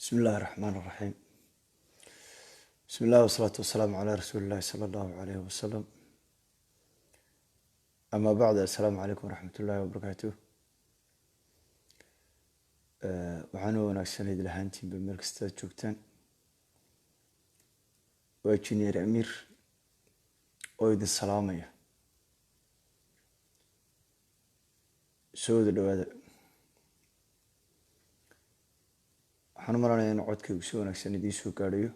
بسم الله الرحمن الرحيم، بسم الله والصلاة والسلام على رسول الله صلى الله عليه وسلم، أما بعد، السلام عليكم ورحمة الله وبركاته. Waxaan u wanaagsanayd lahaantiinba meel kasta aad joogtaan. Waa Injineer Amiir oo idin salaamaya. Soo wada dhawaada. Waxaan u malanayaa in codkaygu si wanaagsan idiin soo gaadhayo,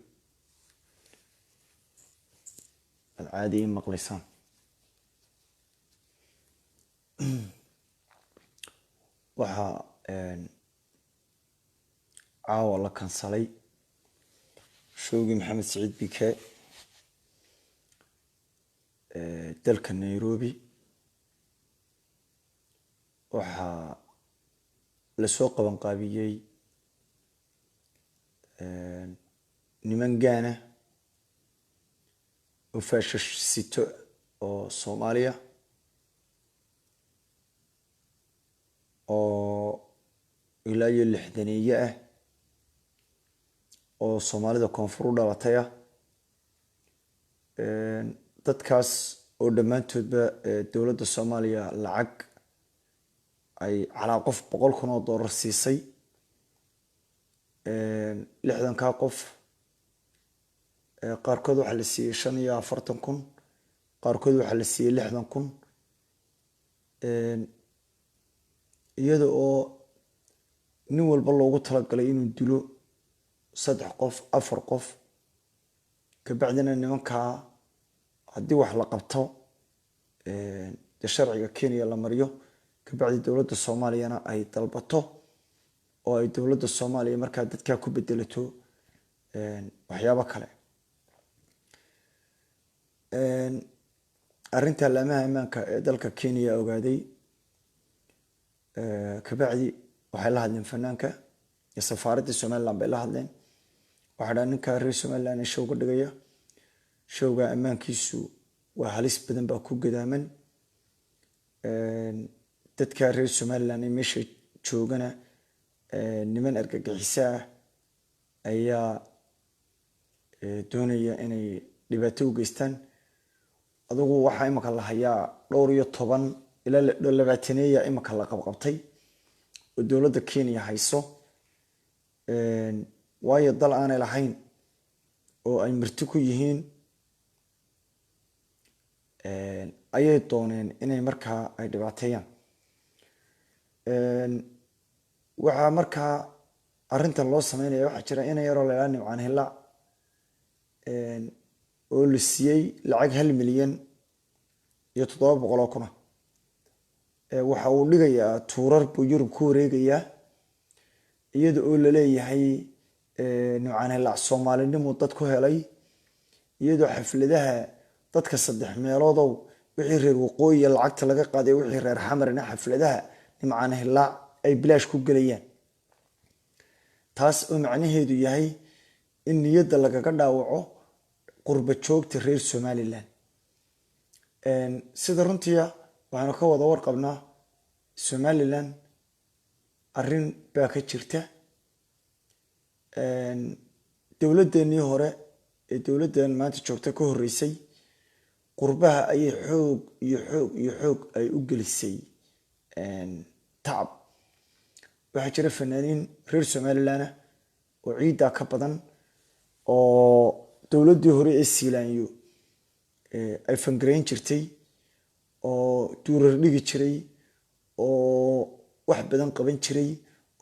aad caadi ii maqlaysaan. Waxaa caawa la kansalay showgii Maxamed Saciid Bike dalka Nairobi. Waxaa lasoo qaban qaabiyey niman gaana oo faashasito oo Soomaaliya oo ilaa iyo lixdaneeye ah oo Soomaalida koonfur u dhalatay ah. Dadkaas oo dhammaantoodba dowladda Soomaaliya lacag ay calaa qof 100,000 oo dollar siisay. 60-kaa qof qaarkood waxaa la siiyey 45,000, qaarkood waxaa la siiyey 60,000, iyada oo nin walba loogu talagalay inuu dilo saddex qof, afar qof. Kabacdina nimankaa haddii wax la qabto, dee sharciga Kenya la mariyo, kabacdi dowladda Soomaaliyana ay dalbato oo ay dowladda Soomaaliya markaa dadkaa ku bedelato waxyaabo kale. Arrinta laamaha ammaanka ee dalka Kenya ogaaday. Kabacdi waxay la hadleen fanaanka iyo safaaradda Somaliland bay la hadleen. Waxaa dhaha ninka reer Somaliland ee showga dhigaya, showga ammaankiisu waa halis badan baa ku gadaaman. Dadka reer Somaliland ee meesha joogana niman argagixiso ah ayaa doonaya inay dhibaato u geystaan. Adugu waxaa imika la hayaa dhowr iyo toban ilaa labaataneeya imika la qabqabtay oo dowladda Kenya hayso, waayo dal aanay lahayn oo ay marti ku yihiin ayay dooneen inay markaa ay dhibaateeyaan. Waxaa markaa arrintan loo sameynaya, waxaa jira ina yaroo la idhaha Nimcaan Hilaac oo la siiyey lacag 1,700,000 ah. Waxa uu dhigayaa tuurar buu Yurub ku wareegayaa, iyada oo laleeyahay Nimcaan Hilaac Soomaalinimuu dad ku helay, iyadoo xafladaha dadka saddex meeloodow wixii reer waqooyiya lacagta laga qaaday, wixii reer Xamarina xafladaha Nimcaan Hilaac ay bilaash ku gelayaan. Taas oo macnaheedu yahay in niyadda lagaga dhaawaco qurba joogta reer Somaliland. Sida runtiia waxaanu ka wada warqabnaa, Somaliland arrin baa ka jirta. Dowladdeenii hore ee dowladdan maanta joogta ka horreysay qurbaha ayay xoog iyo xoog iyo xoog ay u gelisay tacab. Waxaa jira fanaaniin reer Somaliland ah oo ciiddaa ka badan oo dowladdii hore ee Siilaanyo ay fangarayn jirtay, oo duurar dhigi jiray, oo wax badan qaban jiray,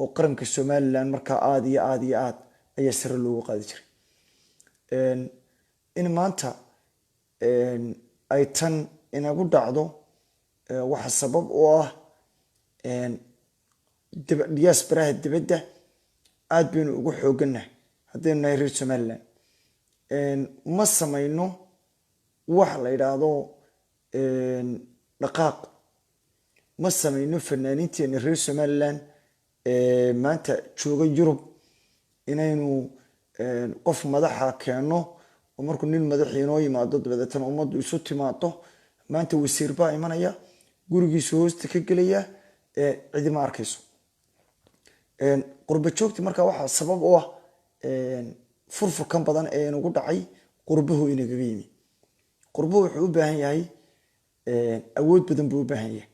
oo qaranka Somaliland markaa aada iyo aada iyo aad ayaa sare loogu qaadi jiray. In maanta ay tan inagu dhacdo waxa sabab u ah diasporaha dibadda. Aada baynu ugu xoogannahay haddaynu nahay reer Somaliland. Ma samayno wax la yidhaahdo dhaqaaq, ma samayno. Fanaaniinteena reer Somaliland maanta jooga Yurub inaynu qof madaxa keenno oo markuu nin madaxii inoo yimaado, dabadeetana ummaddu isu timaado. Maanta wasiir baa imanaya, gurigiisu hoosta ka gelaya, cidi ma arkayso. Qurba joogti marka waxaa sabab u ah Furfurkan badan ee inagu dhacay qurbuhu inagaga yimi. Qurbuhu wuxuu u baahan yahay awood badan buu u baahan yahay.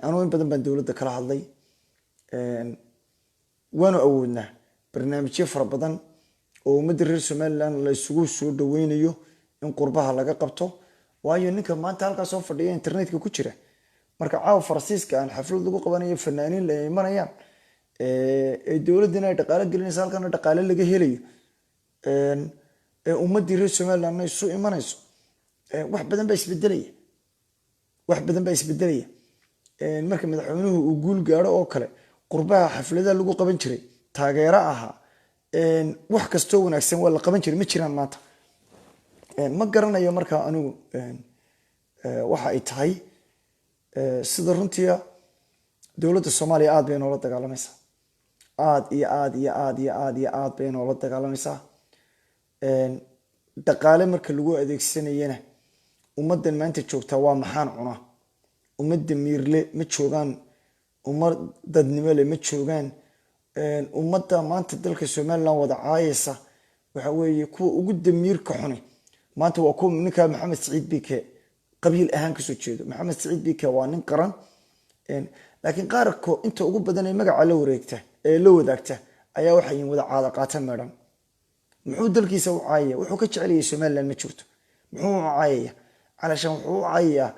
Anugu in badan baan dowladda kala hadlay, waanu awoodnaa barnaamijyo fara badan oo ummadda reer Somaliland la isugu soo dhaweynayo in qurbaha laga qabto. Waayo, ninka maanta halkaa soo fadhiya, internetka ku jira, marka caawa Faransiiska aan xaflad lagu qabanayo, fanaaniin la imanayaan, ee dowladdina ay dhaqaalo gelinaysa, halkana dhaqaale laga helayo, ee ummaddii reer Somalilandna isu imanayso, wax badan baa isbedelaya, wax badan baa isbedelaya. Marka madaxweynuhu uu guul gaaro oo kale, qurbaha xafladaha lagu qaban jiray, taageero ahaa, wax kastoo wanaagsan waa la qaban jiray. Ma jiraan maanta. Ma garanayo. Markaa anigu waxa ay tahay sida runtiia, dowladda Soomaaliya aad bay noola dagaalamaysaa, aad iyo aad iyo aad iyo aad iyo aad bay noola dagaalamaysaa. Dhaqaale marka lagu adeegsanayana, ummaddan maanta joogtaa waa maxaan cunaa. Ummadda miirle ma joogaan, ummad dadnimo le ma joogaan. Ummadda maanta dalka Somaliland wada caayaysa waxa weeye kuwa ugu damiirka xuni maanta waa kuwa ninka Maxamed Saciid Bike qabiil ahaan kasoo jeedo. Maxamed Saciid Bike waa nin qaran, laakiin qaarko inta ugu badan ee magaca la wareegta ee la wadaagta ayaa waxay yihiin wada caada qaata meedhan. Muxuu dalkiisa u caayaya? Wuxuu ka jeceliyay Somaliland ma jirto. Muxuu u caayaya? Calashaan wuxuu u caayayaa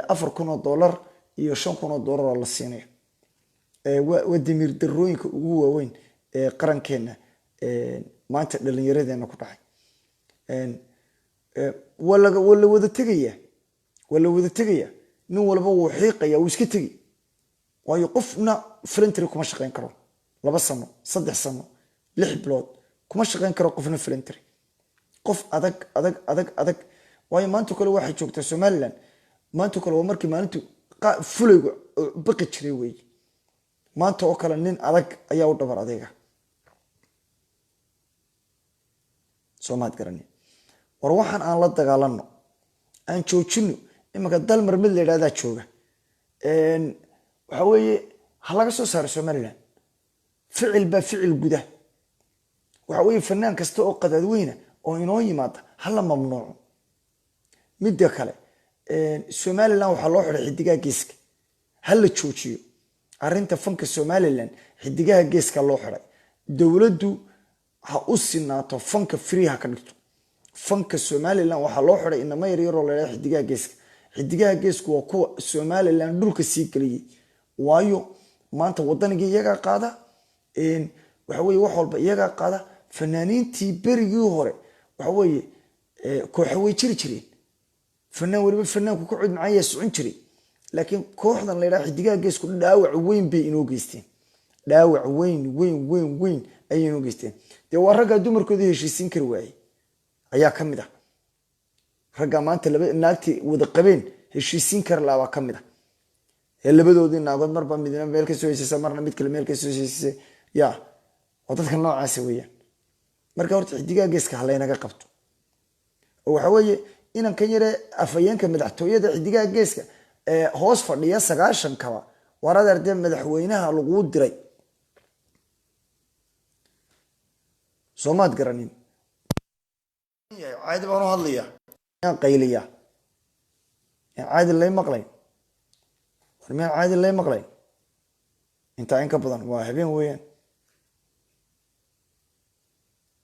$4,000 iyo $5,000 oo la siinayo. Waa damiir darooyinka ugu waaweyn ee qarankeena maanta dhalinyaradeenna ku dhacay. Waa la wada tegaya, waa la wada tegaya. Nin walba wuu xiiqaya, wuu iska tegi. Waayo, qofna voluntary kuma shaqayn karo 2 sano, 3 sano, 6 bilood kuma shaqayn karo qofna voluntary. Qof adag, adag, adag, adag. Waayo, maanta kale waxay joogtaa Somaliland, maanta kale waa markii maalintu fulaygu baqi jiray weeye. Maanta oo kale nin adag ayaa u dhabar adayga. Soomaad garani? War waxaan aan la dagaalano, aan joojino. Imanka Dalmar mid la yidhahdaa jooga, waxa weeye ha laga soo saaro Somaliland. Ficil baa ficil guda. Waxa weeye fanaan kasta oo qadaadweyna oo inoo yimaada ha la mamnuuco. Midda kale, Somaliland waxaa loo xiday Xidigaha Geeska. Ha la joojiyo arrinta fanka Somaliland Xidigaha Geeska loo xiday. Dowladdu ha u sinaato fanka, free ha ka dhigto fanka Somaliland. Waxaa loo xiday inama yaryaroo la yidhahdo Xidigaha Geeska. Xidigaha Geesku waa kuwa Somaliland dhulka sii geliyey. Waayo, maanta wadanigii iyagaa qaada, waxa weye wax walba iyagaa qaada. Fanaaniintii berigii hore, waxa weeye kooxa way jiri jireen, fanaan weliba fanaanku ka cod macayaa socon jiray. Laakiin kooxdan la yidhaha Xidigaha Geesku dhaawac weyn bay inoo geysteen, dhaawac weyn, weyn, weyn, weyn ayay inoo geysteen. Dee waa raggaa dumarkooda heshiisiin kari waayey ayaa ka mid ah. Raggaa maanta laba naagtii wada qabeen heshiisiin kari laabaa ka mid ah, ee labadoodii naagood marba midna meel kasoo heshiisa, marna mid kale meel kasoo heshiisay. Ya, waa dadka noocaasa weeyaan. Marka horta Xidigaha Geeska halaynaga qabto. Oo waxa weeye inankan yare afhayeenka madaxtooyada Xidigaha Geeska ee hoos fadhiya 90-kaba, war adeer, dee madaxweynaha laguu diray, soomaad garanin? Caadi baan u hadlayaa, qayliya, caadi lay maqlayn. War miyaan caadi lay maqlayn? Intaa in ka badan waa habeen weeyaan.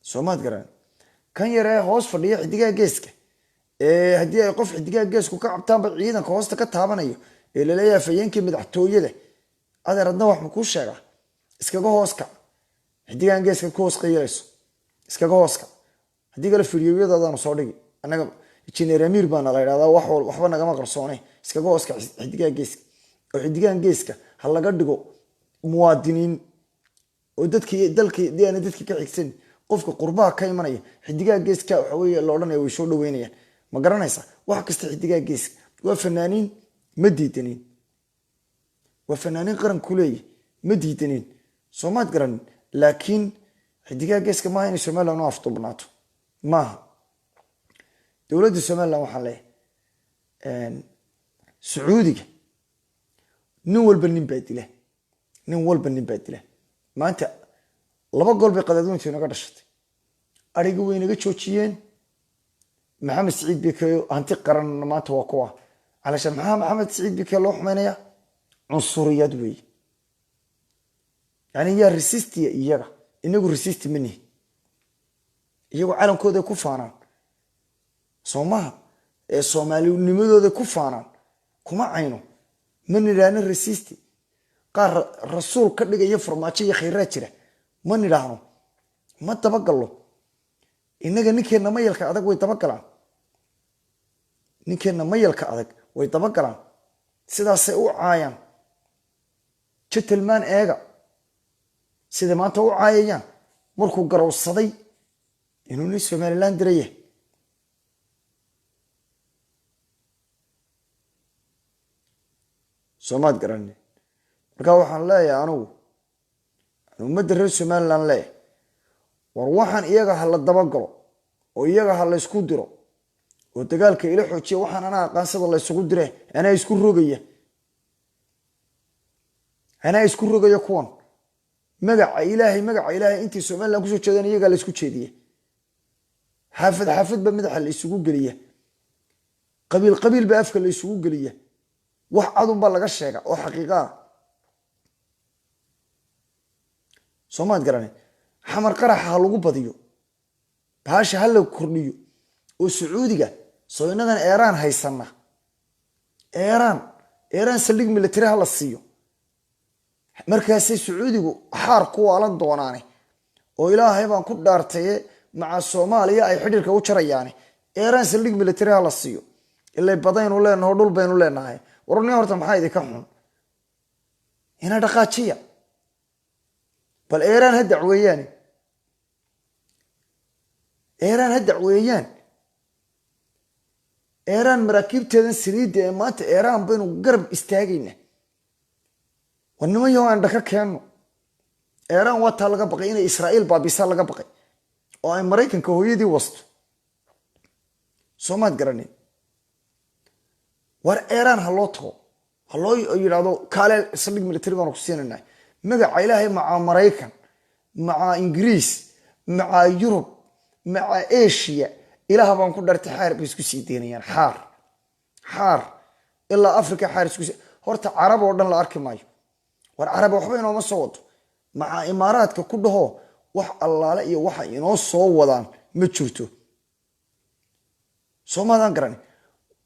Soomaad garan? Kan yaree hoos fadhiya Xidigaha Geeska ee haddii ay qof Xidigaha Geesku ka cabtaanba ciidanka hoosta ka taabanayo ee laleeyahay afhayeenkii madaxtooyada, adeer, adna wax ma kuu sheegaa? Iskaga hoos kac. Xidigahan Geeska ku hoos qayilayso, iskaga hoos kac. Haddii kale fidiyoyadaadaanu soo dhigi. Annaga Injineer Amiir baana la yidhahdaa, wax waxba nagama qarsoone. Iskaga hoos kac Xidigaha Geeska, oo Xidigahan Geeska ha laga dhigo muwaadiniin oo dadkii dalkii dii aana dadkii ka xigsan. Qofka qurbaha ka imanaya, Xidigaha Geeska waxa weeye la odhanaya, way soo dhaweynayaan. Ma garanaysa? Wax kasta Xidigaha Geeska waa fanaaniin, ma diidanin. Waa fanaaniin qaran ku leeyahy, ma diidanin. Soomaad garanin? Laakiin Xidigaha Geeska maaha inay Somaliland u afduubnaato, maaha. Dowladda Somaliland waxaan leeyahay, Sacuudiga nin walba nin baa dila, nin walba nin baa dila maanta. 2 gool bay qadaadweyntu inaga dhashatay. Adhigi way inaga joojiyeen. Maxamed Siciid Bike hanti qaran maanta waa kuwa calashaan. Maxaa Maxamed Siciid Bike loo xumaynayaa? Cunsuriyad weeye. Yani yaa racist-iya iyaga? Inagu racist ma nihin. Iyagu calankooday ku faanaan, soo maha? Ee soomaalinimadooday ku faanaan, kuma cayno, ma nidhaahno racist. Qaar rasuul ka dhigaya farmaajo iyo khayraad jira, ma nidhaahno, ma dabagallo. Innaga ninkeenna mayalka adag way dabagalaan, ninkeenna mayalka adag way dabagalaan, sidaasay u caayaan. Gentleman eega siday maanta u caayayaan markuu garowsaday inuu nin Somaliland diraya. Soomaad garanin. Marka waxaan leeyahay anigu, ummadda reer Somaliland leeyahay, war waxaan iyaga ha la dabagalo oo iyaga ha laysku diro oo dagaalka ila xoojiya. Waxaan anaa aqaansada laysugu dire, anaa isku rogaya, anaa isku rogaya kuwan. Magaca Ilaahay, magaca Ilaahay, intii Somaliland kusoo jeedaan iyagaa la isku jeediya. Xaafad xaafad ba madaxa la isugu geliya, qabiil qabiil ba afka la isugu geliya. Wax cadun baa laga sheega oo xaqiiqa ah. Soomaad garane? Xamar qaraxa ha lagu badiyo, baasha ha la kordhiyo oo Sacuudiga soo inagan Eeraan haysana, Eeraan, Eeraan saldhig military ha la siiyo. Markaasay Sacuudigu xaar ku waalan doonaane oo Ilaahay baan ku dhaartaye maca Soomaaliya ay xidhiirka u jarayaane. Eeraan saldhig military ha la siiyo, ilay badaynu leenaho, dhul baynu leenahay. Warni horta maxaa idinka xun? Ina dhaqaajiya, bal Eeraan ha dacweeyaan, Eeraan ha dacweeyaan. Eeraan maraakiibteedan saliidda ee maanta Eeraan baynu garab istaagaynaa. War niman yaho, aan dhaka keenno. Eeraan waa taa laga baqay inay Israa'iil baabisaa, laga baqay oo ay Maraykanka hooyadii wasto. Soomaad garanin? War Eeraan ha loo tago, ha loo yidhahdo kaale, saldhig military baanu ku siinayna. Magaca Ilaahay, macaa Maraykan, macaa Ingiriis, macaa Yurub, macaa Asia, Ilaah baan ku dhartay, xaar bay isku sii deynayaan. Xaar, xaar ilaa Africa xaar isku sii. Horta Carab oo dhan la arki maayo. War Carab waxba inooma soo wado. Macaa Imaaraadka ku dhaho, wax allaale iyo waxa inoo soo wadaan ma jirto. Soomaadaan garan?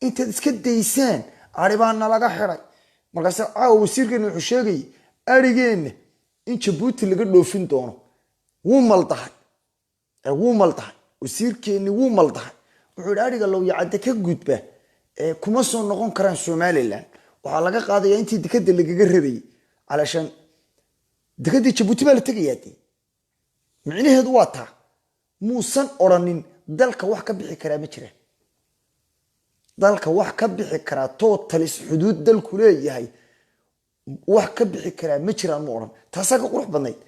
Intaad iska daysaan ari baa nalaga xiday. Markaase caawa wasiirkeena wuxuu sheegayay arigeenna in Jabuuti laga dhoofin doono. Wuu maldahay, wuu maldahay wasiirkeenni, wuu maldahay. Wuxuu yihi ariga Lowyacadde ka gudba kuma soo noqon karaan Somaliland. Waxaa laga qaadaya intii dekada lagaga rarayay, calashaan dekadii Jabuuti baa la tegayaa. Dee micnaheedu waa taa. Muusan odrhanin dalka wax ka bixi karaa ma jiraan. Dalka wax ka bixi karaa totalis xuduud dalku leeyahay wax ka bixi karaa ma jiraan, ma odhan. Taasaa ka qurux badnayd.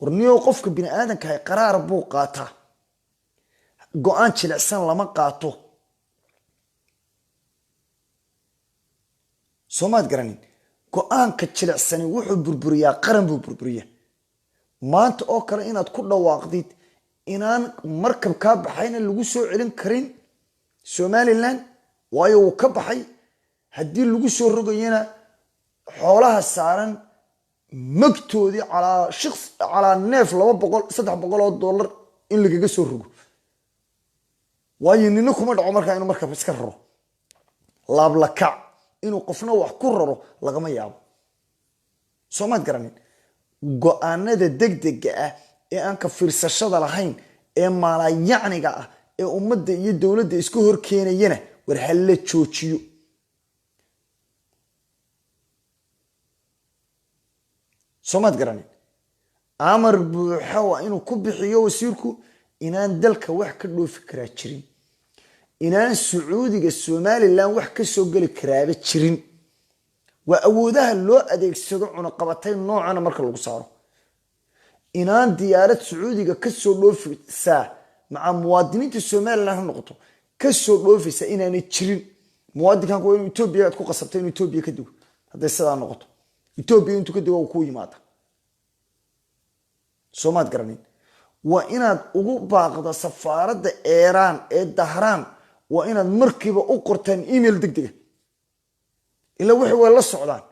Warniyow, qofka bini aadamkahay qaraar buu qaataa, go-aan jilicsan lama qaato. Soomaad garanin? Go-aanka jilicsani wuxuu burburiyaa qaran buu burburiyaa. Maanta oo kale inaad ku dhawaaqdid inaan markab kaa baxayna lagu soo celin karin Somaliland, waayo wuu ka baxay, haddii lagu soo rogayana xoolaha saaran magtoodii calaa shiks, calaa neef 200, $300 in lagaga soo rogo, waayo nina kuma dhaco markaa inuu markab iska raro laablakac, inuu qofna wax ku raro lagama yaabo. Soomaad garanin? Go-aanada degdega ah ee aan ka fiirsashada lahayn ee maalayacniga ah ee ummadda iyo dowladda iska hor keenayana war hala joojiyo. Soomaad garanin? Amar buuxa waa inuu ku bixiyo wasiirku inaan dalka wax ka dhoofi karaa jirin, inaan Sacuudiga Somaliland wax ka soo geli karaaba jirin. Waa awoodaha loo adeegsado cunaqabatayn noocana marka lagu saaro, inaan diyaarad Sacuudiga kasoo dhoofisaa, maca muwaadiniinta Somaliland ha noqoto, kasoo dhoofaysa inaanay jirin. Muwaadinkan waa inuu Etoobiya aad ku qasabta inuu Etoobiya ka digo. Hadday sidaa noqoto, Etoobiya intuu ka digo ku yimaada. Soomaad garanin? Waa inaad ugu baaqdo safaaradda Eeraan ee Dahraan. Waa inaad markiiba u qortaan email deg dega, ilaa wixii way la socdaan.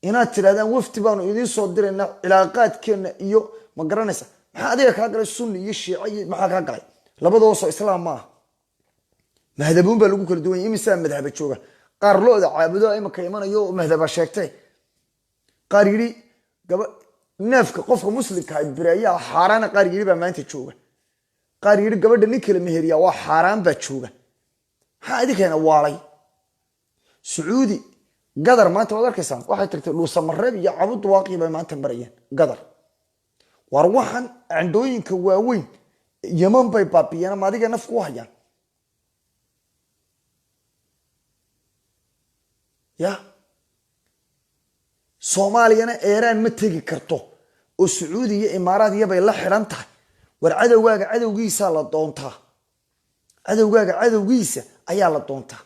Inaad tidhahdaan wafdi baanu idiin soo diraynaa, cilaaqaadkeenna iyo ma garanaysa. Maxaa adiga kaa galay sunni iyo shiico iyo maxaa kaa galay? Labadaba soo islaam ma aha? Madhabuun baa lagu kala duwan yay. Imisaa madhaba jooga? Qaar lo-da caabudo imaka imanayo oo madhaba sheegtay. Qaar yidhi gaba neefka qofka muslimka bireeyaa xaaraana, qaar yidhi baa maanta jooga. Qaar yidhi gabadha nin kala meheriyaa waa xaaraan baa jooga. Maxaa idinkeena waalay? Sacuudi, Gadar maanta waad arkaysaan, waxay tagtay Dhuusamareeb iyo Cabudwaaqii bay maanta marayeen Gadar. War waxaan candhooyinka waaweyn Yeman bay baabiyeen, ma adiga naf ku hayaan? Ya Soomaaliyana Eeraan ma tegi karto oo Sacuudi iyo Imaaraad iyabay la xidhan tahay. War cadowgaaga cadowgiisaa la doontaa, cadowgaaga cadowgiisa ayaa la doontaa.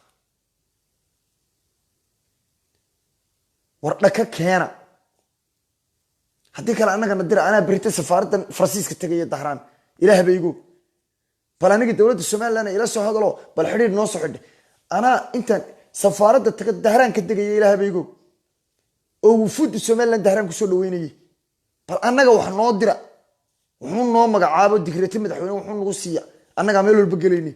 War dhaka keena, haddii kale annagana dira. Anaa berita safaaraddan Faransiiska tegaya Dahraan. Ilaah baygo, bal aniga dowladda Somaliland ila soo hadalo, bal xidhiir noo soo xidhay. Anaa intaan safaaradda taga Dahraan ka degaya, ilaah baygo, oo wufuudda Somaliland Dahraan kusoo dhaweynayay. Bal annaga wax noo dira, wuxuu noo magacaabo digrati madaxweyne, wuxuu nagu siiya, annagaa meel walba gelayni.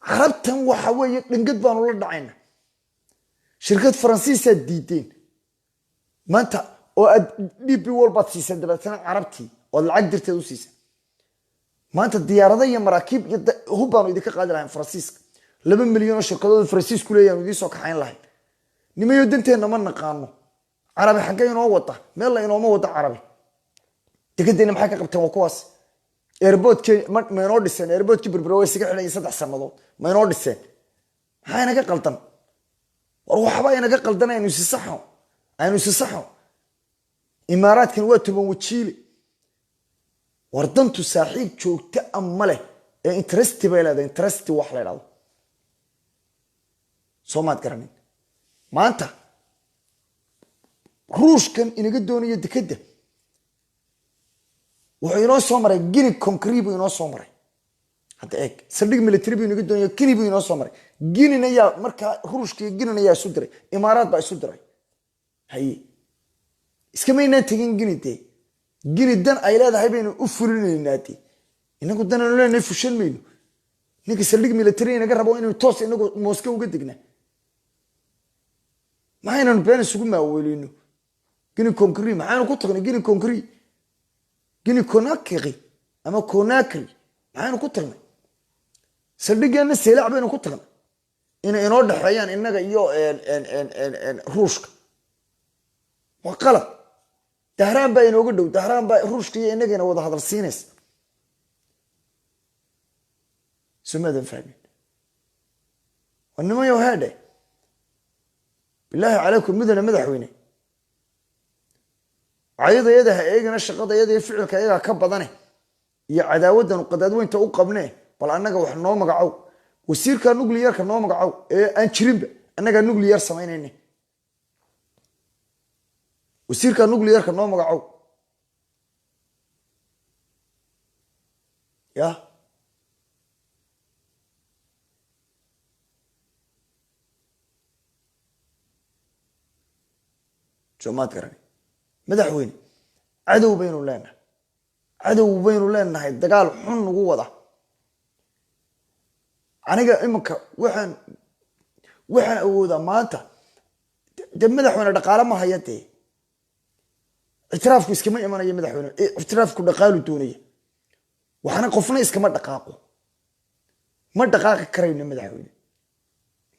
Carabtan waxa weeye dhangad baanu la dhacayna. Shirkad Faransiisaad diideen maanta oo aad DP walbaad siiseen, dabeetana carabtii oad lacag dirteed u siiseen. Maanta diyaarada iyo maraakiib iyo hub baanu idinka qaadi lahayn Faransiiska. 2 milyan oo shirkadooda Faransiisku leeyahan idiin soo kaxayn lahayn. Nimayo, danteenna ma naqaano. Carabi xaggee inoo wada? Meel la inooma wada carabi. Dekedeenna maxay ka qabteen? Waa kuwaas. Airportkee ma inoo dhiseen? Airportkii Berbera waa isaga xidhan 3 sannadood. Ma inoo dhiseen? Maxaa inaga qaldan? War waxba inaga qaldan, aynu isi saxo, aynu isi saxo. Imaaraadkan waa 10 wajiile. War dantu saaxiib joogto a ma leh ee interest bay leedahay, interest wax la idhahdo. Soo maad garanin? Maanta Ruushkan inaga doonaya dekedda wuxuu inoo soo maray Guinea Conakry buu inoo soo maray. Hadda eeg, saldhig military buu inaga doonaya, Guinea buu inoo soo maray. Guinea yaa markaa Ruushka iyo Guinea yaa isu diray? Imaaraad baa isu diray. Haye, iskamaynaan tegin Guinea dee. Guinea dan ay leedahay baynu u fulinaynaa dee. Inagu dan aynu leenahay fushan mayno. Ninka saldhig military inaga rabo inaynu toos inagu Moscow uga degnaa, maxaynanu been isugu maaweelino? Guinea Conakry maxaynu ku tagnay? Guinea Conakry, Guinea Conakry ama Conakry maxaynu ku tagnay? Saldhigeenna Seylac baynu ku tagnay. Inay inoo dhexeeyaan innaga iyo Ruushka waa qalad. Dahraan baa inooga dhow, Dahraan baa Ruushka iyo innagana wada hadal siinaysa. Soo maadan fahmin? Waa nimanyow, heedhe, bilaahi calaykum, mudane madaxweyne, cayadayada ha eegana, shaqadayada iyo ficilka iyagaa ka badane iyo cadaawadanu qadaadweynta u qabnee. Bal annaga wax noo magacow, wasiirka nuclearka noo magacow ee aan jirinba. Annagaa nuclear samaynayne, wasiirka nuclearka noo magacow. Ya soomaad garani madaxweyne, cadow baynu leenahay, cadow baynu leenahay, dagaal xun nagu wada. Aniga iminka waxaan awoodaa maanta dee madaxweyne dhaqaale ma haya dee. Ictiraafku iskama imanayo madaxweyne, ictiraafku dhaqaalu doonaya. Waxna qofna iskama dhaqaaqo. Ma dhaqaaqi karayno madaxweyne,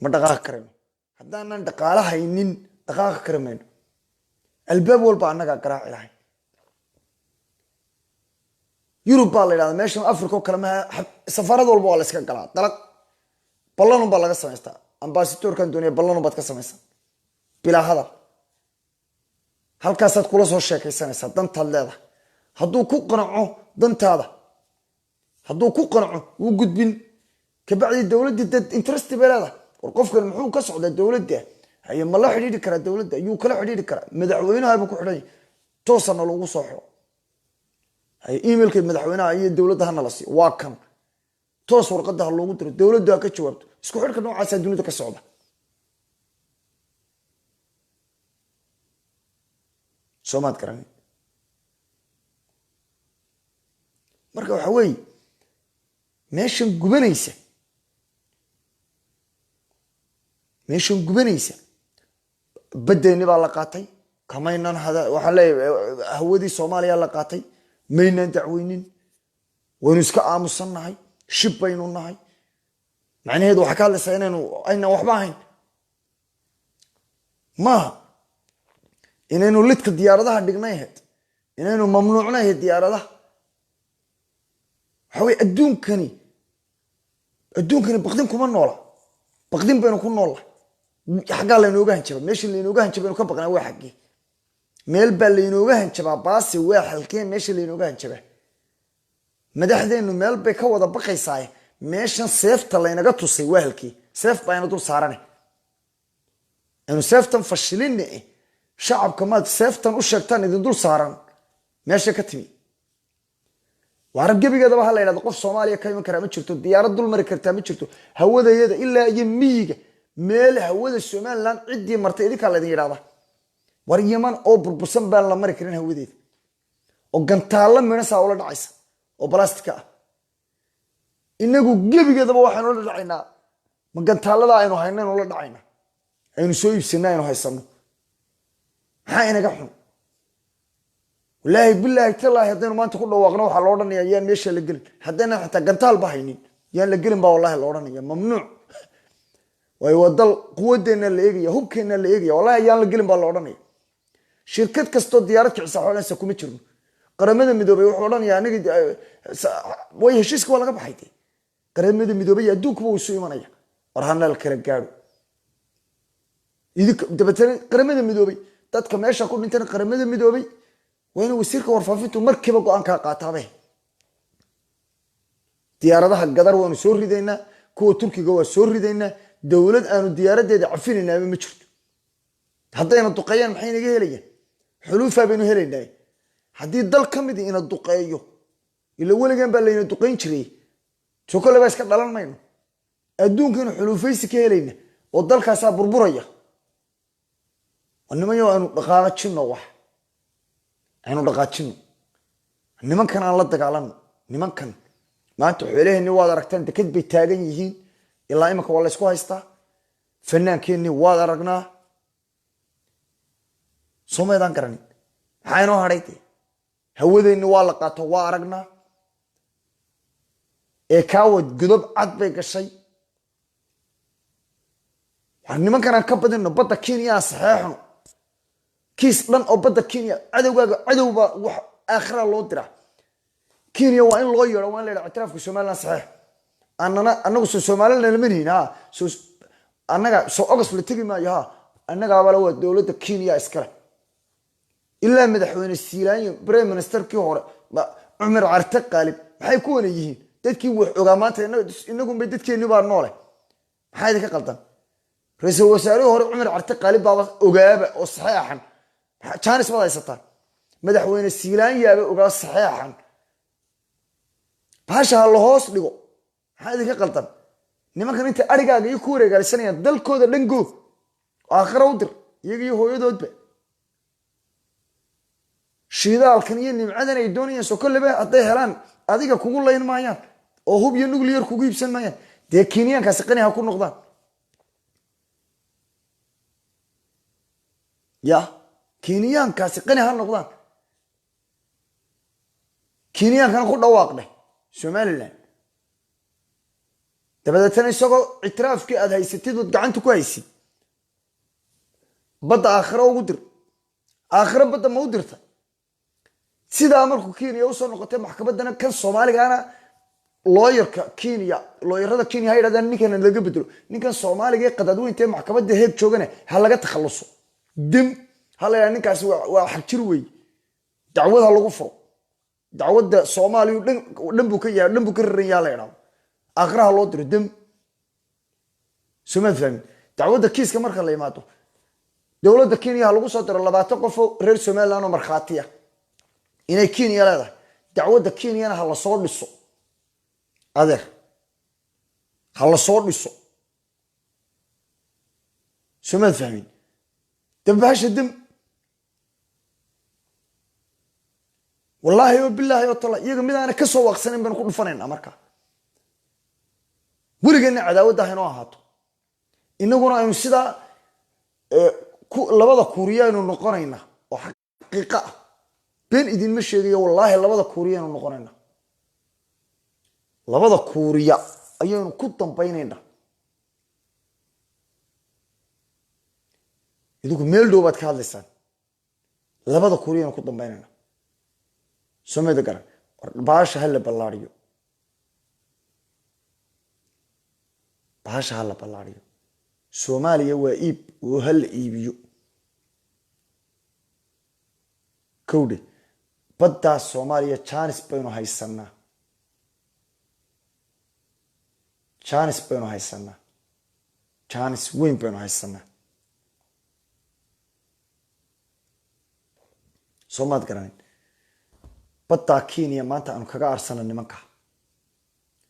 ma dhaqaaqi karayno haddaanan dhaqaale haynin. Dhaqaaqi kari mayno. Albaab walba annagaa garaaci lahayn. Yurub baa la yidhahda meeshan, Africa oo kale maha. Safaarad walba waa la iska galaa, dalaq ballanun baa laga samaystaa. Ambasadoorkan doonaya, ballanun baad ka samaysaa, bilaa hadal. Halkaasaad kula soo sheekaysanaysaa dantaad leedahay. Hadduu ku qanaco dantaada, hadduu ku qanaco, wuu gudbin. Kabacdi dowladdii dad interest bay leedahay. War qofkan muxuu ka socdaa dowladda? Haye, ma la xidhiidhi karaa dowladda? Yuu kala xidhiidhi karaa? Madaxweynaha buu ku xidhan yahay, toosana loogu soo xidho. Haye, emailka madaxweynaha iyo dowladda hana la siiyo, waa kan. Toos warqadda ha loogu diro, dowladdu ha ka jawaabto. Isku xidhka noocaasaa dunida ka socda. Soomaad garanin? Marka waxa weeye, meeshan gubanaysa, meeshan gubanaysa, baddeenni baa la qaatay, kamaynan hada. Waxaan leeyahay, hawadii Soomaaliya la qaatay, maynaan dacweynin, waynu iska aamusan nahay, shib baynu nahay. Macnaheedu waxaa ka hadlaysaa inaynu aynan waxba ahayn maaha, inaynu lidka diyaaradaha dhignay ahayd, inaynu mamnuucnay ahayd diyaaradaha. Waxa weye, adduunkani baqdin kuma noola, baqdin baynu ku noolla. Xaggaa laynooga hanjaba, meesha laynooga hanjaba baynu ka baqnaa waa xaggee? Meel baa laynooga hanjabaa, baase waa halkee meesha laynooga hanjabaa? Madaxdeennu meel bay ka wada baqaysaaye, meeshan seefta laynaga tusay waa halkee? Seef baa ina dul saarane, aynu seeftan fashilinne. Shacabka maad seeftan u sheegtaan idin dul saaran meesha ka timi? Waarab gebigeedaba ha la yidhahdo, qof Soomaaliya ka iman karaa ma jirto, diyaarad dul mari kartaa ma jirto hawadayada ilaa iyo miyiga. Meel hawada Somaliland ciddii martay idinkaa laydin yidhahda. War Yaman oo burbursan baan la mari karin hawadeeda, oo gantaallo midhasaa ula dhacaysa oo balastika ah. Inagu gebigeedaba waxaynu la dhacaynaa ma gantaallada aynu haynaynu la dhacaynaa, aynu soo iibsana, aynu haysano? Maxaa inaga xun? Wallaahi, bilaahi, tallaahi, haddaynu maanta ku dhawaaqno, waxaa la odhanaya yaan meesha la gelin. Haddaynan xitaa gantaal ba haynin, yaan la gelin baa wallahi la odhanaya, mamnuuc. Waayo, waa dal quwadeenna la eegaya, hubkeenna la eegaya. Wallahi yaan la gelin baa la odhanaya. Shirkad kastoo diyaarad kicisa waxay odhanaysa kuma jirno. Qaramada Midoobay wuxuu odhanaya aniga way heshiiska waa laga baxay dee. Qaramada Midoobay adduunkuba wuu isu imanaya, war hana la kala gaadho idinka. Dabeetana Qaramada Midoobay dadka meesha ku dhintana, Qaramada Midoobay waa inuu wasiirka warfaafintu markiiba go-aan kaa qaataabe. Diyaaradaha Gadar waanu soo ridaynaa, kuwa Turkiga waa soo ridaynaa. Dowlad aanu diyaaradeeda cafinaynaaba ma jirto. Haddayna duqeeyaan, maxay naga helayaan? Xuluufaa baynu helaynaa. Haddii dal ka midi ina duqeeyo, ila weligan baa layna duqeyn jiray, soo kole baa iska dhalan mayno. Adduunkaynu xuluufaysi ka helayna oo dalkaasaa burburaya. Nimanyo, aynu dhaqaajino, wax aynu dhaqaajino. Nimankan aan la dagaalano. Nimankan maanta xoolaheenni waad aragtaan, deked bay taagan yihiin ilaa imanka, waa laysku haystaa. Fanaankeenni waad aragnaa. Soo maydaan garanin? Maxaa inoo hadhay dee? Hawadeenni waa la qaato, waa aragnaa. Ee kaawad godob cad bay gashay. War nimankan aan ka badino, badda Kenya aan saxeexno, kiis dhan oo badda Kenya. Cadowgaaga cadowbaa wax aakhira loo diraa. Kenya waa in loo yeedho, waa in la yidhaha ictiraafka Somaliland saxeex. Annana annagu soo Somaliland lama nihin? Ha, soo annaga soo August la tegi maayo. Ha, annagaabala waa dowladda Kenya iskale. Ilaa madaxweyne Siilaanyo, prime ministerkii hore Cumar Carte Qaalib, maxay kuwana yihiin? Dadkii wax ogaa maanta inagunbay, dadkeenni baa noole. Maxaa idinka qaldan? Ra-iisul wasaarihii hore Cumar Carte Qaalib baaba ogaaba oo saxeexan. Jaanis baad haysataan. Madaxweyne Siilaanyaaba ogaa saxeexan. Bahasha ha la hoos dhigo. Maxaa idinka qaldan? Nimankan intay arigaaga iyo ku wareegaalisanayaan, dalkooda dhan goo, aakhira u dir iyaga iyo hooyadoodba. Shidaalkan iyo nimcadan ay doonayaan, soo kolleba hadday helaan adiga kugu layn maayaan oo hub iyo nuclear kugu iibsan maayaan. Dee Kenyaankaasi qani ha ku noqdaan. Ya Kenyaankaasi qani ha noqdaan. Kenyaankana ku dhawaaq dheh Somaliland. Dabadeetana isagoo ictiraafkii aada haysatid ood gacanta ku haysid, badda aakhiro ugu dir. Aakhiro badda ma u dirta? Sidaa markuu Kenya usoo noqotay maxkamaddana, kan Soomaaligaana looyarka Kenya, looyarada Kenya ha yidhahdaan ninkana laga bedelo, ninkan Soomaaliga ee qadaadweynta ee maxkamadda Heeg joogana ha laga takhaluso. Dim ha la yidhahda, ninkaasi waa xagjir wey. Dacwad ha lagu furo, dacwadda Soomaaliyu dhan dhan buu ka yahay, dhan buu ka raran yaha, la yidhahdo. Aakhiraha loo diro dem. Soo maad fahmin? Dacwadda kiiska marka la imaado, Dowladda Kenya ha lagu soo diro 20 qof oo reer Somaliland oo markhaatiya inay Kenya leedahay. Dacwadda Kenyana ha lasoo dhiso, adeer, ha lasoo dhiso. Soomaad fahmin? Dambaasha dam, wallaahi oo bilaahi oo tala, iyaga mid aana ka soo waaqsanayn baynu ku dhufanaynaa. Markaa weligeena cadaawadda haynoo ahaato, inaguna aynu sidaa labada kuuriya aynu noqonaynaa oo xaqiiqa ah. Been idinma sheegayo, wallaahi labada kuuriya aynu noqonaynaa, labada kuuriya ayaynu ku dambaynaynaa. Idinku meel dhow baad ka hadlaysaan, labada kuuriya aynu ku dambaynaynaa. Soomeda garan, baasha ha la ballaariyo, baasha ha la ballaariyo. Soomaaliya waa iib oo ha la iibiyo. Kowdhe, baddaas Soomaaliya janis baynu haysanaa, janis baynu haysanaa, janis weyn baynu haysanaa. Soo maad garanin? Baddaa Kenya maanta aanu kaga arsano nimankaa,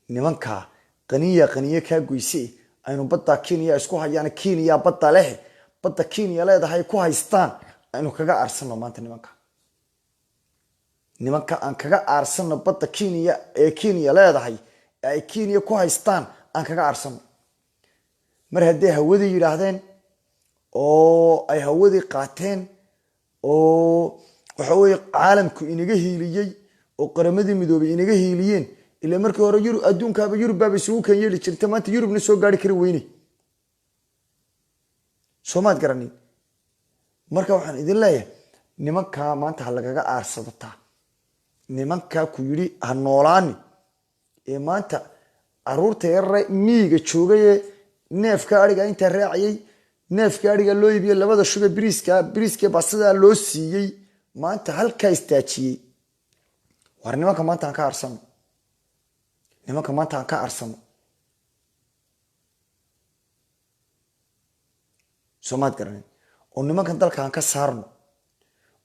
nimankaa qaniya qaniye kaa goyse. Aynu baddaa Kenya isku hayaan, Kenya badda leh, badda Kenya leedahay ku haystaan, aynu kaga aarsano maanta nimanka. Nimanka aan kaga aarsano badda Kenya ee Kenya leedahay ee ay Kenya ku haystaan, aan kaga aarsano. Mar hadday hawadii yidhaahdeen oo ay hawadii qaateen oo waxa weeye caalamku inaga hiiliyey oo Qaramadii Midoobay inaga hiiliyeen, ila markii hore Yurub adduunkaaba Yurubbaaba isugu kan yeeli jirta, maanta Yurubna soo gaari kari weyne. Soomaad garanin? Marka waxaan idin leeyahay, nimankaa maanta ha lagaga aarsadataa. Nimankaa ku yidhi ha noolaani ee maanta caruurta yarre miyiga joogayee neefka ariga intaa raacayay, neefka ariga loo iibiyey, labada shube biriiska, biriiska basadaa loo siiyey, maanta halkaa istaajiyey. War nimanka maanta aan ka aarsano, nimanka maanta aan ka aarsano. Soomaad garanin? Oo nimankan dalka aan ka saarno,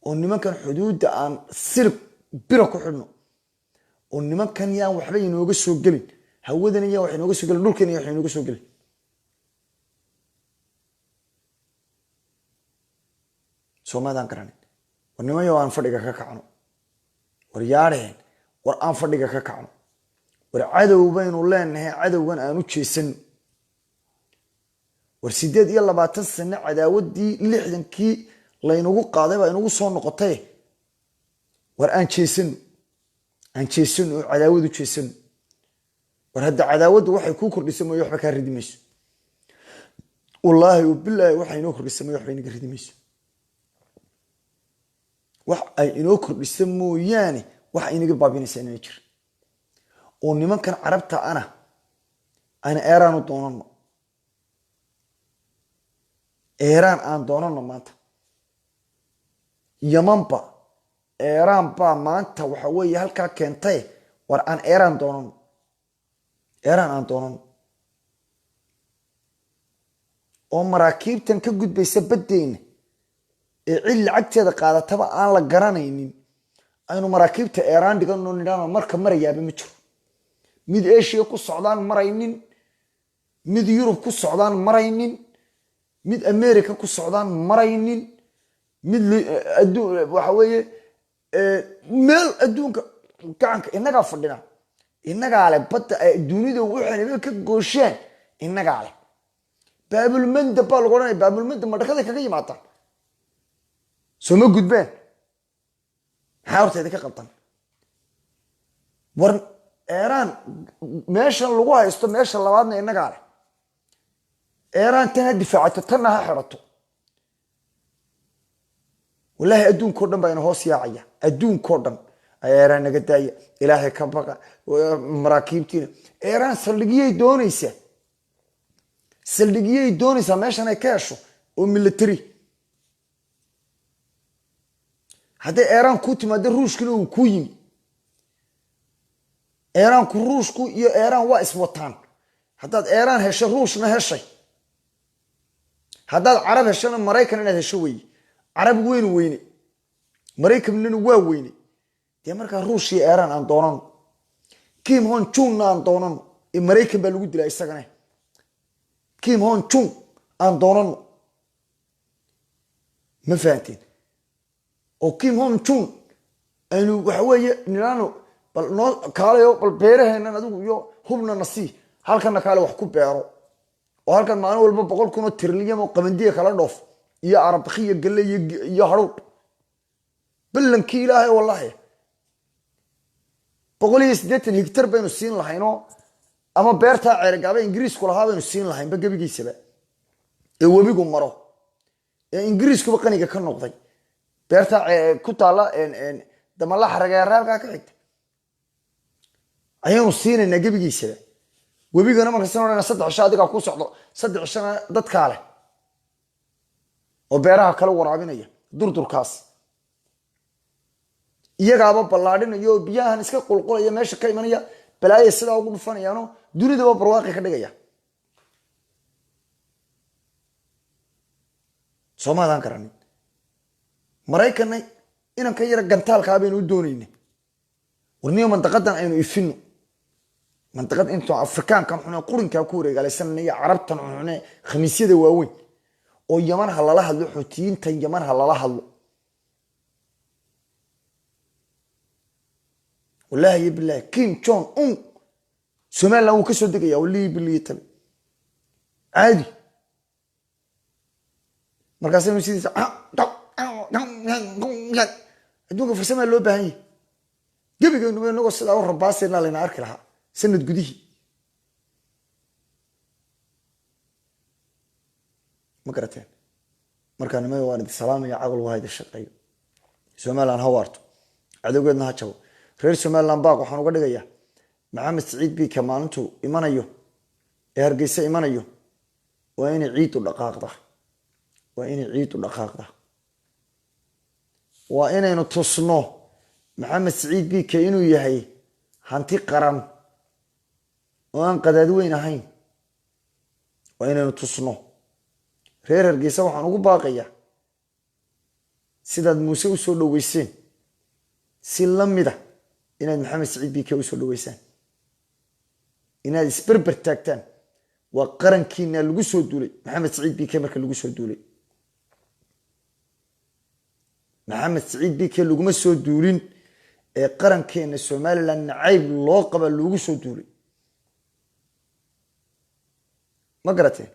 oo nimankan xuduudda aan sirib bira ku xidhno, oo nimankan yaan waxba inooga soo gelin, hawadana yaan wax inooga soo gelin, dhulkana yaan wax inooga soo gelin. Soomaadaan garanin? War nimanyo, aan fadhiga ka kacno. War yaadheen, war aan fadhiga ka kacno. War cadow baynu leenahay, cadowgan aan u jeesano. War 28 sano cadaawaddii 60kii laynagu qaaday baa inagu soo noqotay. War aan jeesano, aan jeesano oo cadaawad u jeesano. War hadda cadaawaddu waxay kuu kordhisa mooye waxba kaa ridi mayso. Wallaahi bilaahi, waxay inoo kordhisa mooye waxba inaga ridi mayso. Wax ay inoo kordhisa mooyaane wax inaga baabinaysa inana jir. Oo nimankan carabta ana ayna Eeraan u doonano, Eeraan aan doonano maanta. Yamanba Eeraan baa maanta waxa weeye halkaa keentay. War aan Eeraan doonano, Eeraan aan doonano, oo maraakiibtan ka gudbaysa baddeyna ee cid lacagteeda qaadataba aan la garanaynin, aynu maraakiibta Eeraan dhigano, nidhaano marka marayaaba ma jiro. Mid Eshiya ku socdaan maraynin, mid Yurub ku socdaan maraynin, mid America ku socdaan maraynin, mid adduun waxa weeye meel adduunka gacanka innagaa fadhina, innagaa leh badda ay dunida waxaynaba ka goosheen, innagaa leh. Baabulmandab baa lagu odhanaya. Baabulmandab madhakaday kaga yimaadaan, soo ma gudbeen? Maxaa horta idinka qaldan? War Eeraan meeshan lagu haysto, meesha labaadna innagaa leh. Eeraan tan ha difaacato, tanna ha xidhato. Wallaahi adduunkao dhan baa ina hoos yaacaya, adduunkao dhan. Eeraan naga daaya, ilaahay ka baqa, maraakiibtiina. Eeraan saldhigyay doonaysaa, saldhigyay doonaysaa meeshan ay ka hesho oo military. Hadday Eeraan kuu timaado, Ruushkuna uu kuu yimi. Eeraanku, Ruushku iyo Eeraan waa iswataan. Haddaad Eeraan hesho, Ruushna heshay. Haddaad Carab heshona, Maraykan inaad hesho weeye. Carab weynu weyne, Maraykanina waa weyne. Dee markaa Ruushia, Iran aan doonano, Kim Hon Junna aan doonano, ee Maraykan baa lagu dilaa isagane. Kim Hon Jun aan doonano, ma fahanteen? Oo Kim Hon Jun aynu waxa weeye niraano, bal noo kaalayo, bal beeraheennan adigu iyo hubna na sii, halkanna kaale wax ku beero, oo halkan maalin walba 100,000 oo trilyan oo qamandiya kala dhoof iyo arabki iyo galle iyo hadhuudh. Ballankii Ilaahay, wallahi, 180 higtar baynu siin lahaynoo, ama beertaa Ceerigaaba Ingiriisku lahaa baynu siin lahaynba gebigiisaba, ee webigu maro, ee Ingiriiskuba qaniga ka noqday, beertaa ku taalla Damalaxa Rageere halkaa ka xigta ayaanu siinaynaa gebigiisaba. Webigana markasan odhana 3 cisho adigaa ku socdo, 3 cishona dadkaa leh oo beeraha kala waraabinaya. Durdurkaas iyagaaba ballaadhinaya oo biyahan iska qulqulaya meesha ka imanaya balaaya sidaa ugu dhufanayaano dunidaba barwaaqi ka dhigaya. Soomaadaan garanin? Maraykanna inanka yara gantaalkaa baynu u doonayna. Warniyo, mandaqadan aynu ifino, mandaqad intuu Afrikaankan xune qurinkaa ku wareegaalaysanana iyo Carabtan xune khamiisyada waaweyn, oo Yaman ha lala hadlo, Xuutiyiintan Yaman ha lala hadlo. Wallahi iyo bilahi, Kim Jong Un Somaliland wuu ka soo degaya, wallahi bilahi tabi caadi. Markaasaynu sidiisa adduunka farsamaa loo baahan yahy. Gebigaynuba inagoo sidaa u rabaasayna layna arki lahaa sanad gudihii. Ma garateen? Markaa nimada waan idin salaamaya. Caqligu ha idin shaqeeyo. Somaliland ha waarto, cadowgeedna ha jabo. Reer Somaliland baaq waxaan uga dhigayaa: Maxamed Siciid Biika maalintuu imanayo ee Hargeysa imanayo, waa inay ciid u dhaqaaqda, waa inay ciid u dhaqaaqda. Waa inaynu tusno Maxamed Siciid Biike inuu yahay hanti qaran oo aan qadaad weyn ahayn. Waa inaynu tusno. Reer Hargeysa waxaan ugu baaqayaa, sidaad Muuse usoo dhoweyseen si lamida inaad Maxamed Siciid Biike usoo dhoweysaan, inaad isberber taagtaan. Waa qarankiina lagu soo duulay. Maxamed Siciid Biike marka lagu soo duulay, Maxamed Siciid Biike laguma soo duulin ee qarankeena Somaliland nacayb loo qaba loogu soo duulay. Ma garateen?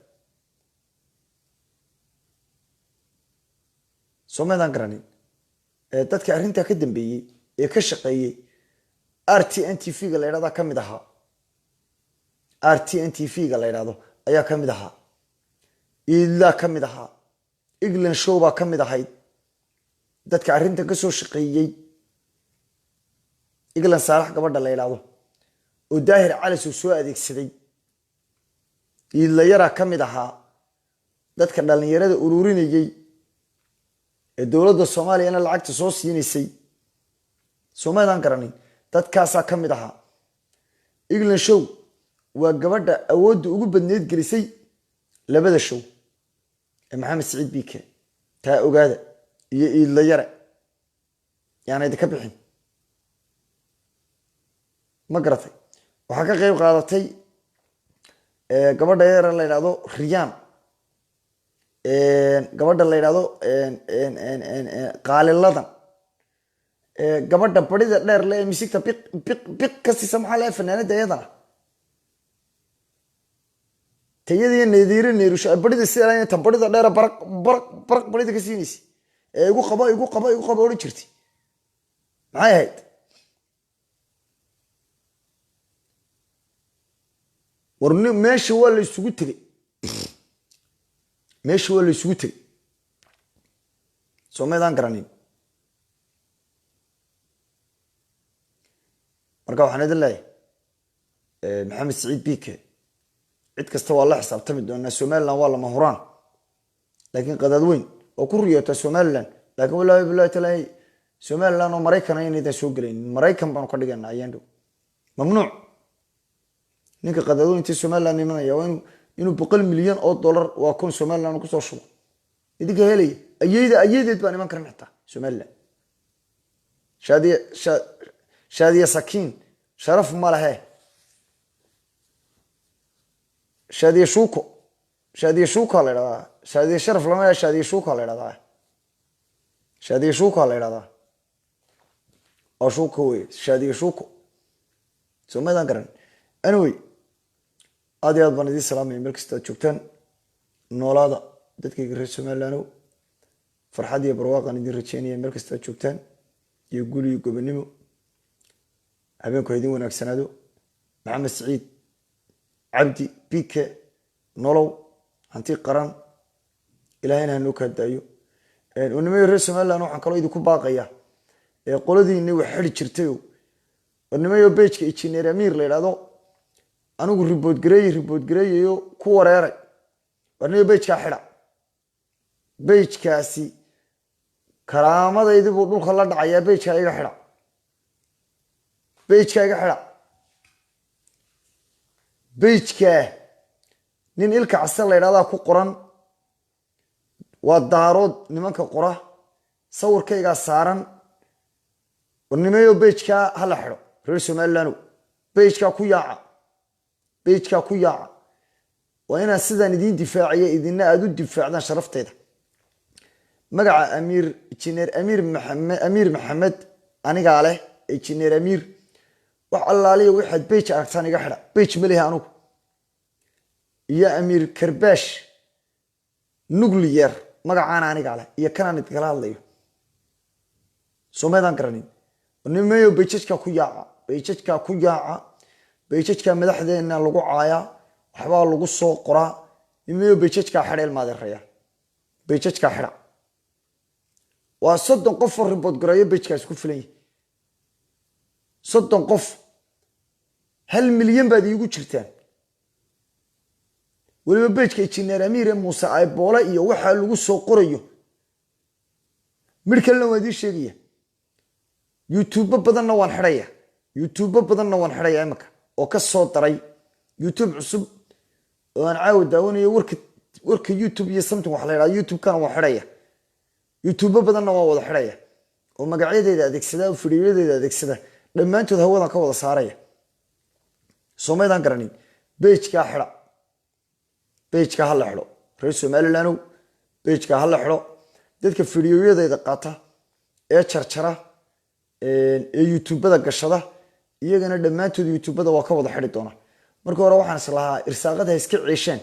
Soomaydaan garanin? Dadka arrintaa ka dambeeyey ee ka shaqeeyey RTN TV-ga la ydhahda ka mid ahaa, RTN TV-ga la ydhahdo ayaa ka mid ahaa, Iidlaa ka mid ahaa, England Show baa ka mid ahayd dadka arrintan ka soo shaqeeyey. England Saalax gabadha la ydhahdo oo Daahir Calis uu soo adeegsaday, Iidlayaraa ka mid ahaa dadka dhalinyarada ururinayey ee dowladda Soomaaliyana lacagta soo siinaysay. Soomaydaan garanin? Dadkaasaa ka mid ahaa. England Show waa gabadha awoodda ugu badneyd gelisay labada show ee Maxamed Siciid Biike. Taa ogaada iyo Iidlayare yaana idinka bixin. Ma garatay? Waxaa ka qeyb qaadatay gabadha yara la yidhahdo Riyaan, gabadha la yidhahdo Qaaliladan, gabadha barida dheer le ee misigta biq biq biq ka siisa. Maxaa leeyahay fanaanada iyadana tayadiiyo neediire neerusho barida sida ta barida dheera baraq baraq baraq barida ka siinaysa ee igu qabo, igu qabo, igu qabo odhan jirtay, maxay ahayd? War meesha waa la isugu tegey, meesha waa la isugu tegey. Soo maydaan garanin? Marka waxaan idin leeyahay, Maxamed Siciid Bike cid kasta waa la xisaabtami doonaa. Somaliland waa lama huraan, laakiin qadaad weyn oo ku riyoota Somaliland. Laakiin wallahi billahi talaahi, Somaliland oo Maraykan aynaydan soo gelaynin. Maraykan baanu ka dhigaynaa ayaan dhow. Mamnuuc ninka qadaadweynta Somaliland imanaya waa inuu Inuu $100 milyan waa kun Somaliland kusoo shubo idinka helaya. Ayeyda ayedeed baan iman karin xitaa Somaliland. Shaadiya, Shaadiya Sakiin sharaf ma lehe. Shaadiya Shuuko, Shaadiya Shuuka la idhahdaa. Shaadiya sharaf lama lehe, Shaadiya Shuuka la idhahdaa. Shaadiya Shuuka la idhahdaa, waa Shuuko wey, Shaadiya Shuuko. Soo maydaan garan? Anyway, aad iyo aad baan idiin salaamaya meel kasta aad joogtaan. Noolaada dadkayga reer Somaliland. Farxad iyo barwaaqaan idin rajeynaya meel kasta aad joogtaan, iyo guli iyo gobonimo. Habeenku ha idin wanaagsanaado. Maxamed Saciid Cabdi Bike, nolow. Hanti qaran Ilahayna hanoo kaadaayo. Nimayo reer Somaliland, waxaan kaloo idinku baaqaya qoladiini wax xidi jirtayo. Nimayo, page-ka Engineer Amiir la idhahdo anigu report gareeye, report gareeyayo ku wareeray. Warnimayo, page-kaa xidha. Page-kaasi karaamadaydi buu dhulka la dhacayaa. Page-kaa iga xidha, page-kaa iga xidha. Page-kaa nin Ilka Case la idhahdaa ku qoran, waa Daarood nimanka qora, sawirkaygaa saaran. Warnimayo, page-kaa hala xidho. Reer Somaliland, page-kaa ku yaaca, page-kaa ku yaaca. Waa inaan sidaan idiin difaaciya idina aada u difaacdaan sharafteyda. Magaca Amiir, Injineer Amiir Maxamed, Amiir Maxamed anigaa leh. Injineer Amiir, wax allaaliya waxaad page aragtaan iga xidha. Page ma lihi anugu. Iyo Amiir Karbash Nuclear, magacaana anigaa leh iyo kanaan idinkala hadlayo. Soomaydaan garanin? Nimayo, page-ajka ku yaaca, page-ajka ku yaaca. Page-ajka madaxdeena lagu caayaa, waxbaa lagu soo qoraa. Nimayo, page-ajkaa xidha. Ilmaadeeraya, page-ajkaa xidha. Waa 30 qof oo report gareeyo page-kaasi ku filan yahay. 30 qof, 1 milyan baad iigu jirtaan. Weliba page-ka Injineer Amiire Muuse Ayboole iyo waxaa lagu soo qorayo. Midh kalena waan idiin sheegaya, YouTube badanna waan xidhaya, YouTube badanna waan xidhaya imika oo ka soo daray YouTube cusub oo aan caawa daawanayo. Warka YouTube iyo something waxa la yidhaha YouTube-kana waan xidhaya. YouTube badanna waan wada xidhaya oo magacyadeeda adeegsada oo fidiyoyadeeda adeegsada, dhammaantood hawadan ka wada saaraya. Soomaydaan garanin? Page-kaa xidha, page-ka ha la xidho. Reer Somalilandow, page-ka ha la xidho. Dadka fidiyoyadeeda qaata ee jarjara ee YouTubada gashada, iyagana dhammaantood YouTubada waa ka wada xidhi doona. Markii hore waxaan is lahaa irsaaqada ha iska ceesheen,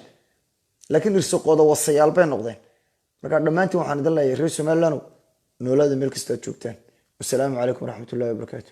laakiin irsaqooda wasayaal bay noqdeen. Marka dhammaantiin waxaan idin leeyahay, reer Somalilandow, noolaada meel kasta aad joogtaan. Wasalaamu calaykum waraxmat ullahi wabarakaatu.